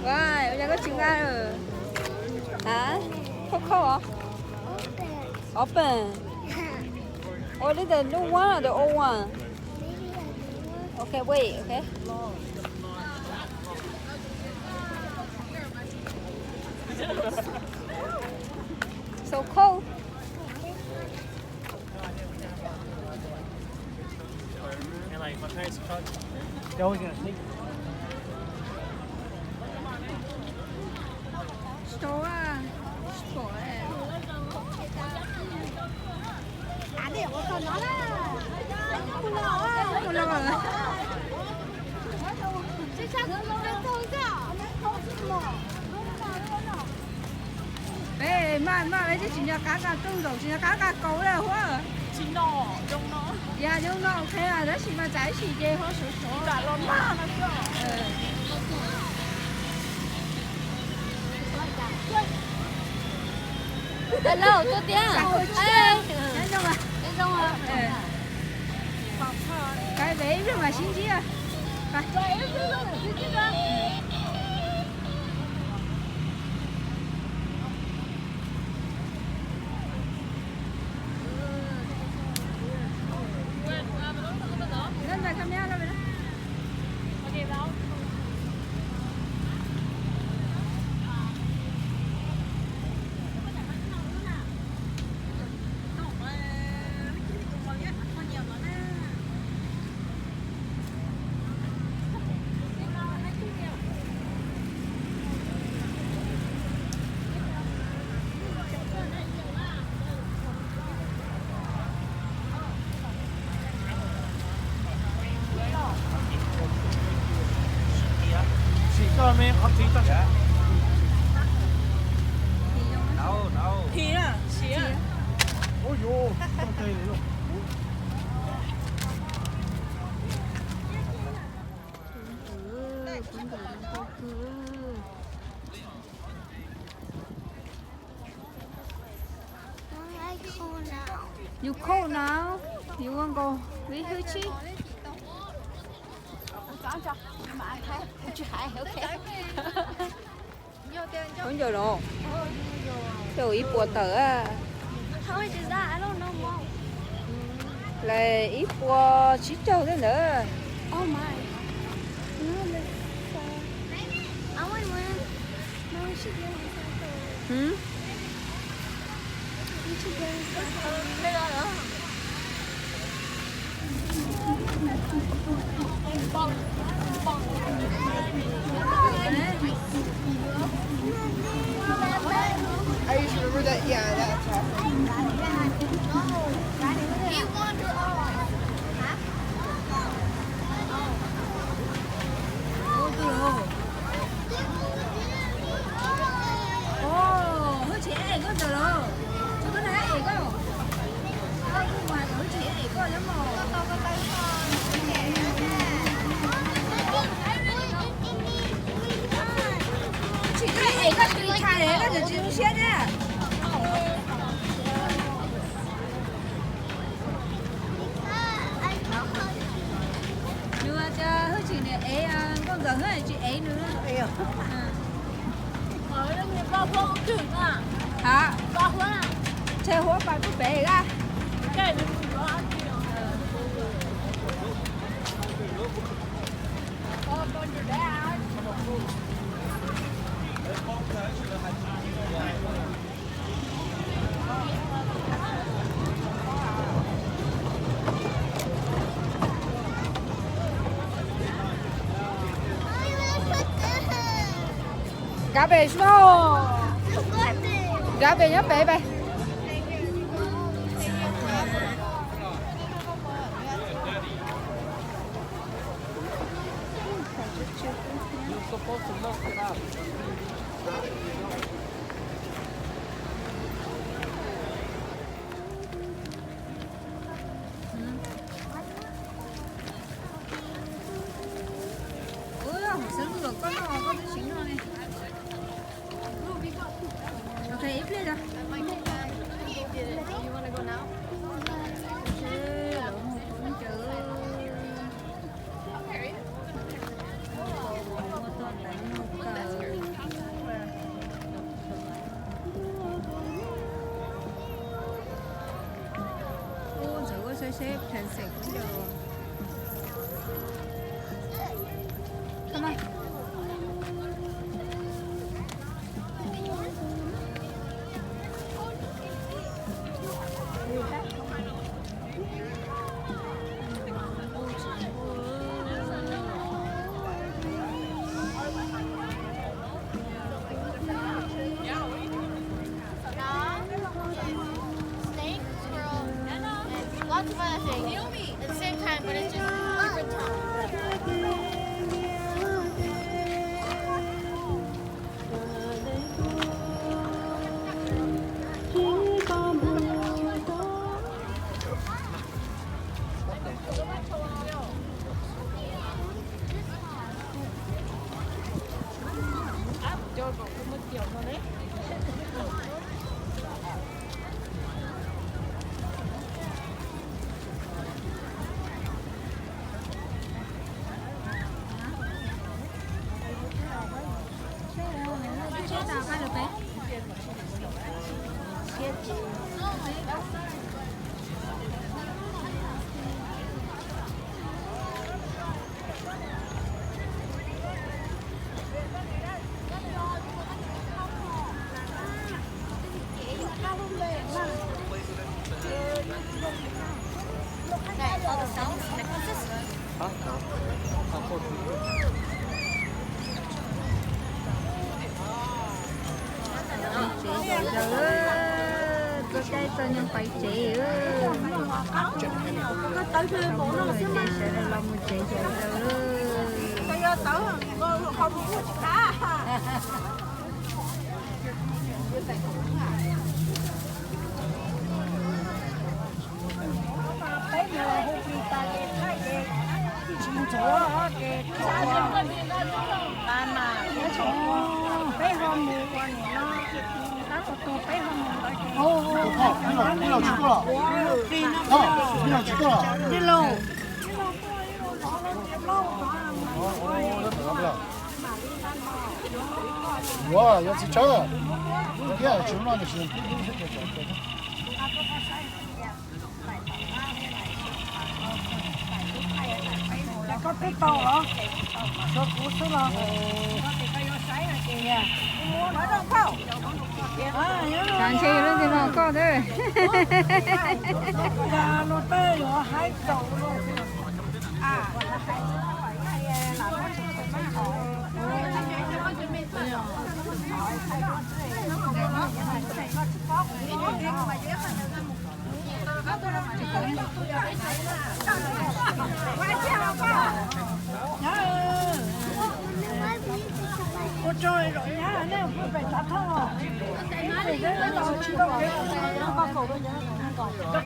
Why? Ua cas koj tsis nqa lawm? Hả? Koj kho hos? Open. Oh, this the new one or the old one? Okay, wait, okay. So cold. Store, store. Peb maj maj peb twb tsis nco qab nqa rooj zaum, tsis nco qab nqa kaus li huab. Yog zoo no ok, tab sis mas txawm ib sim ces ho sov sov. Hello, tuaj tiag. Nyob zoo. Peb ib pliag mam sib ntsib. You cold now? You want go with Hwj Chim? Khaub ncaws los, coj ib puas tawm. Lawv ib puas tsib caug tej ntawd. I just remember that, yeah, that's awesome. Ua, Hwj Chim ev koj ntawd los? Tsis koj na, ev koj. Hwj Chim ev koj nyob mos. Tsis koj ev koj tus tshais, koj tseem tsis zoo siab thiab. Nws tias Hwj Chim niam ev nkauj ntxawm thiab tsis ev nws. Hab, tseg huab pais pub pem a. Garbage no. Garbage nyob pem pem. Ib pliag os. Lawv muag khaub ncaws. Muag toj teev muag kawm. Ub, ntxawm ua saib seb pheej xeem khaub ncaws. Dog, snake, squirrel, and lots of other things at the same time, but it's just different tones. Tsev zom zaws, txoj caij txoj nyoog pais tsev. Sawv daws los mus tsev zom zaws. Peb mus ua, peb ho mus ua niam no, tab tus peb ho mus ntawd ces, ib los tsis tuaj los? Ib los tsis tuaj los? Ib los. Yuav, yuav txiv tsawb. Thiab tsis hnub no tiam sis Koj twb tau los, tshuav kuv xwb los. Ntshe yog leej twg los koj thiab. Los tej yuav haib tsaus.